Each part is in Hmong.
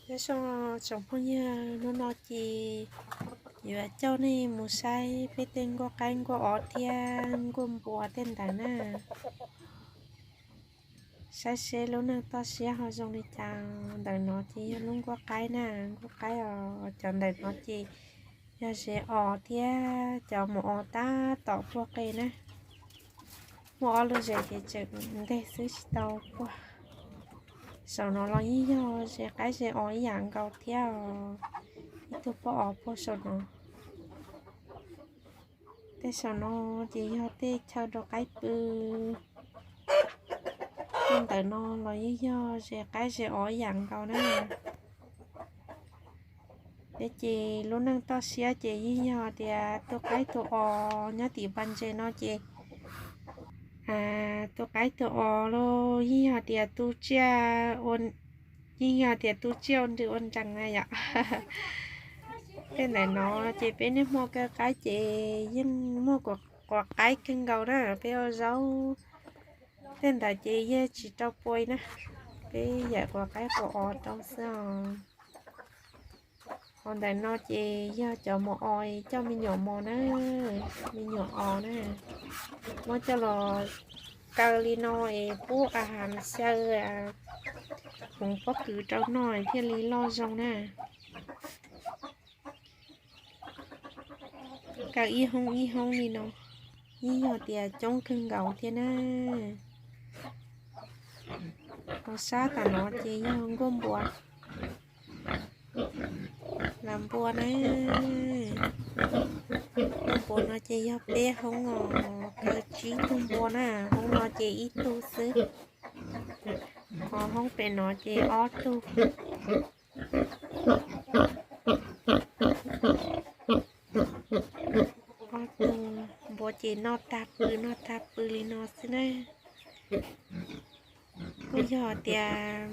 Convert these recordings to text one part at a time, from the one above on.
Nyob zoo tsoom phooj ywg, hnub no ces yuav coj nej mus saib peb tej nkuaj qaib nkuaj os thiab nkuaj npua tej ntawd na. Saib seb lub neej toj siab ho zoo li cas. Ntawm no ces yog lub nkuaj qaib na, nkuaj qaib os. Cov ntawm no ces yog zes os thiab cov maum os tab tom puag qe na. Muaj ob lub zes ces tseem nteg xwb tsis tau puag. Saum no los yeej yog zes qaib zes os ib yam nkaus thiab os. Ib tug pob os puag saum no. Tej saum no ces yog tej chaw rau qaib pw. Tej ntawm no los yeej yog zes qaib zes os ib yam nkaus na. Peb ces lub neej toj siab ces yeej yog tias tu qaib tu os nyob tim pas ntses no ces tu qaib tu os los yeej yog tias tu tsiaj, yeej yog tias tu tsiaj ua nrws ua nrees na yom. Tej ntawm no ces peb niaj hmo kaw qaib ces yeej muaj quav qaib kawg nkaus na, peb ua zaub. Tej ntawd ces yeej tsis rau pua na, peb yam quav qaib quav os rau xwb os. Qhov ntawm no ces yog cov maum os coj me nyuam mos na, me nyuam os na. Muab coj los kaw li no es pub a has xyaw hmoov pob kws rau noj thiaj li loj zoo na. Kaw ib hoob ib hoob li no, yeej yog tias coob kawg nkaus thiab na. Hauv sab tam no ces yog nkuaj npua, las npua na. Nkuaj npua no ces yog peb hoob os, kaw tsib tug npua na, hoob no ces ib tug xwb. Ho hoob pem no ces ob tug. Ob tug npua ces noj tag pw noj tag pw li no xwb na. Kuj yog tias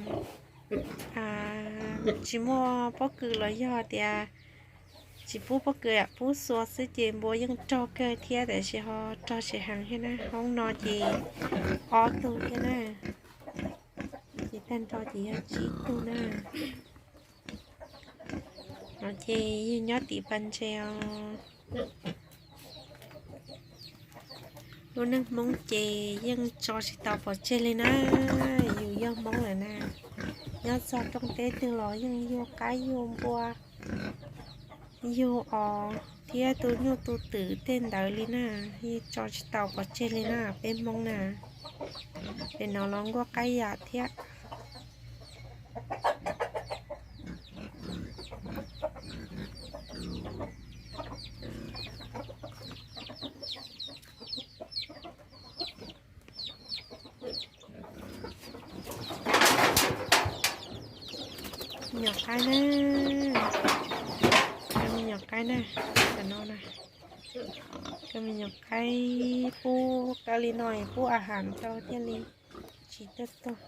tsis muaj pob kws los yog tias tsis pub pob kws, pub xua xwb ces npua yeej rog kawg thiab, tab sis ho rog tsis heev thiab na. Hoob no ces ob tug thiab na, ces tag nrho ces yog tsib tug na. No ces yeej nyob tim pas ntses os. Lub neej Hmoob ces yeej tso tsis tau pov tseg li na, yus yog Hmoob lawm na. Nyob txog rooj teb twg los yeej yug qaib yug npua, yug os thiab tu nyuj tu twm tej ntawd li na, yeej tso tsis tau pov tseg li na peb Hmoob na. Pem no los nkuaj qaib yam thiab. Me nyuam qaib na, me nyuam qaib na, tam no na, me nyuam qaib pub kaw li no pub a has rau thiaj li tsis tuaj tuag.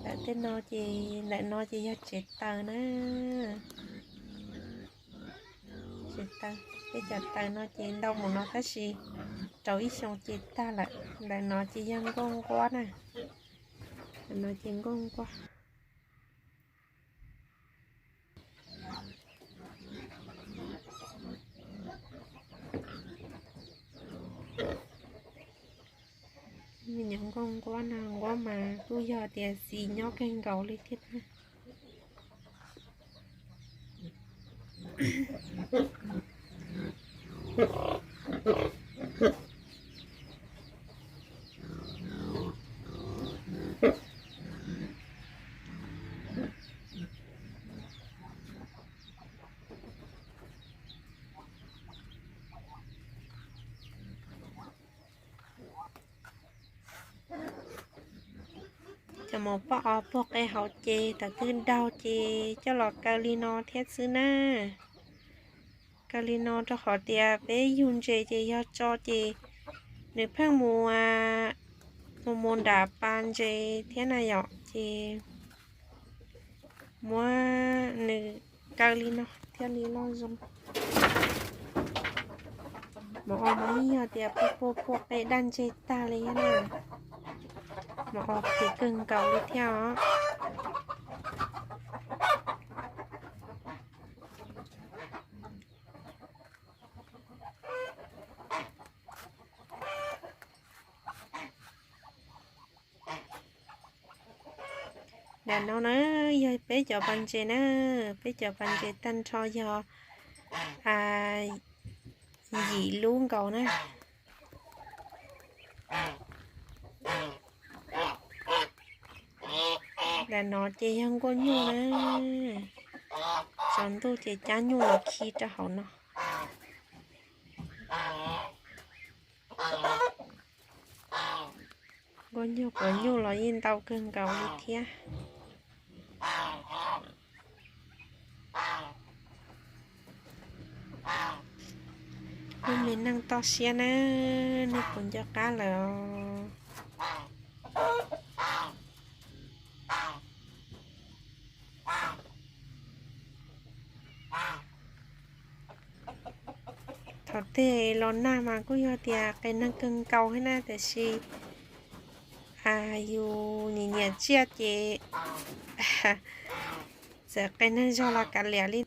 Ntawm tej no ces, ntawm no ces yog tsev taws na. Tsev taws, tej cov taws no ces ntau mus no tab sis rau ib xyoo ces tag lawm. Ntawm no ces yog nkuaj nquab na. Ntawm no ces nkuaj nquab. Me nyuam nkuaj nquab no, nquab mas kuj yog tias xis nyob kawg nkaus li thiab na. Cov maum poj os puag qe hauv ces thaum twg daug ces coj los kaw li no thiab xwb na. Kaw li no rau qhov tias peb yug ntses ces yog tso ces nws pheej mus, mus mus nram pas ntses thiab na yom, ces muab nws kaw li no thiaj li loj zoo. Maum os mas yeej yog tias puag puag puag qe daj ntseg tag li thiab na. Maum os qhiv kawg nkaus li thiab os. Tam no na, yog peb cov pas ntses na, peb cov pas ntses tag nrho yog yim lub nkaus na. Tam no ces yog nkuaj nyuj na, tsaus ntuj ces cab nyuj los khi rau hauv no. Nkuaj nyuj quav nyuj los yeej ntau kawg nkaus li thiab. Lub me neej toj siab na, nej puas nco qab lawm os? Thaum tej los nag mas kuj yog tias qias neeg kawg nkaus thiab na, tiam sis yus nyiam nyiam tsiaj ces txawm qias neeg zog los kav liam li.